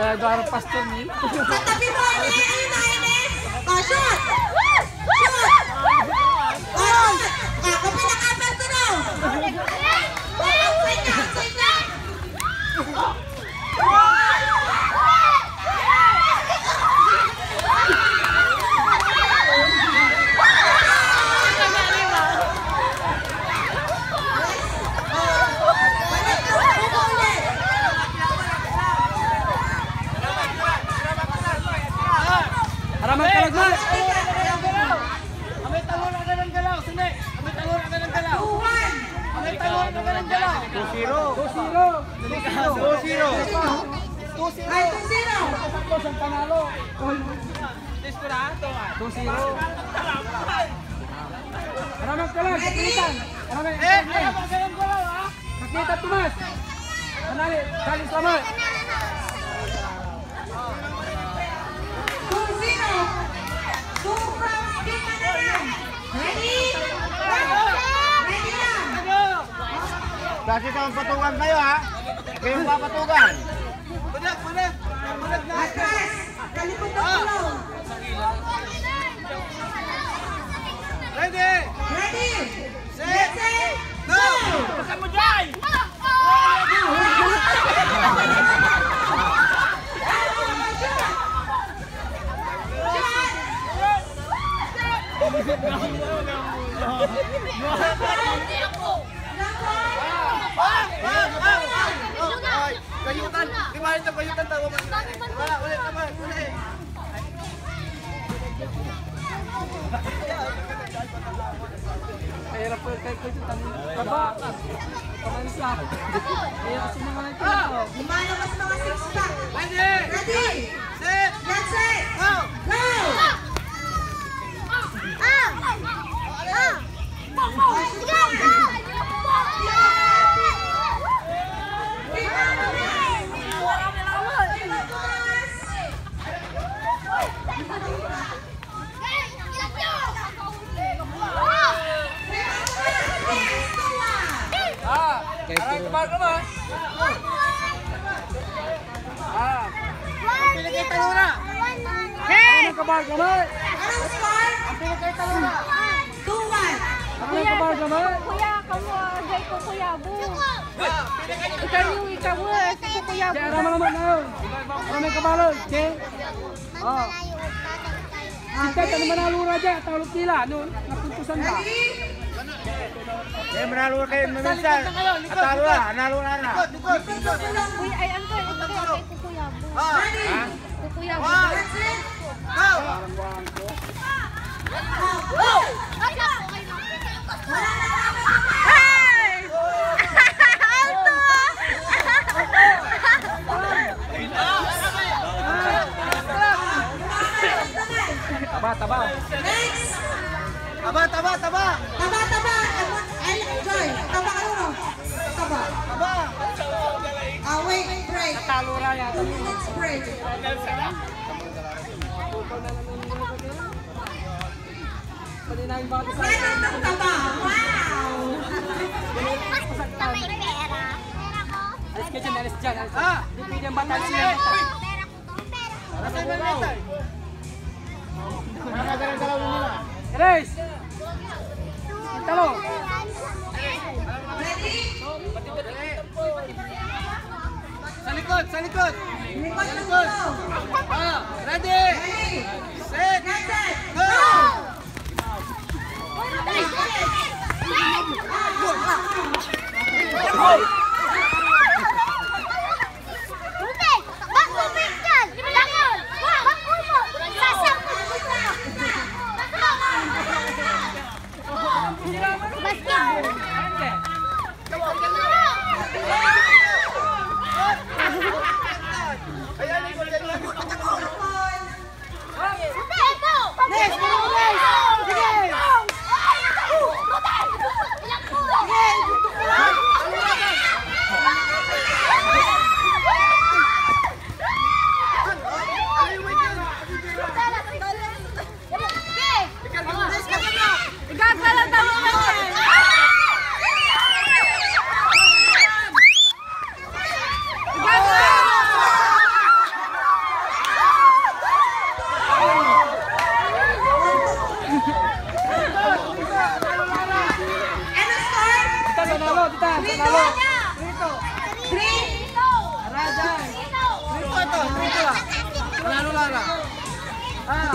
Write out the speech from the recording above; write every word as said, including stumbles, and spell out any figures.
Eh, duara pastor ni. Sa tabi mo, Ine. Ayun na, Ine. Oh, shoot! Shoot! Oh, shoot! Ah, kung pinakapan ko na. Oh, swing na, swing na. Aram ed kalagmay! Amay talon, agad ang galaw, sini! Amay talon, agad ang galaw! Amay talon, agad ang galaw! Two zero. Two zero. Two zero. Two zero. Ay, two zero. Sakto, isang panalo. Two zero. Aram ed kalag, kapitan. Aram ed, eh, aram ed kalag, galaw, ha? Makita, Tomas. Manali, dali, salamat. Two zero. Two from Big Mananan. Ready? Ready lang. Kasi sa patukan kayo, ha? Kayong papatukan. Bulag, bulag. Bulag na. Atras. Kalikod ng tulong. Ready? Ready? Set! Set! Go! Saan mo dyan? Kayutan! Di ba ito kayutan? Tawa mo. Wala, ulit naman, ulit. Mahirap po yung kay Kuya Tan. Taba. Kamansa. Kaya sa mga ito. Lumalabas mga six pack. Ready? Set! That's it! Go! Go! Ah! Ah! Ah, ay, kabago ba? Ah. Ang pinakita mo na. Hey! Ang kabago mo. Anong score? Ang pinakita mo na. Two one. Ang Kuya, kabago mo. Kuya, kamu, ah, gay ko, Kuya, bu. Ikaw yung ikaw, ah, si Kuya, bu. Kaya naman naman na yun. Ano may kabalon? Okay? Oh. Sika, ano manalo ra dyan? Talo tila, no? Napuntusan ka. Eh, manalo ra kayo, maminsan. Atalo ra, analo ra na. Uy, ay, ang kaya, ito kaya, kay Kuya Bo. Ha? Kuya Bo. One, two, go! Hey! Alto! Taba, taba. Next! Taba, taba, taba! Taba, taba! Ay, Joy, taba ka, ano? Taba. Taba! Ah, wait, break. Natalo ra yata. Two minutes break. Pwede na yung bata sa akin. Meron ng taba. Wow! Alis ka dyan, alis dyan, alis dyan. Ah! Hindi pwede ang bata, alis dyan. Asan na yung bata? Grace! Italo! Sa likod, sa likod. Sa likod. Ah, ready? Set. Go! Kita, panalo. Prito. Prito. Arajan. Prito ito, prito la. Panalo la ra. Ah,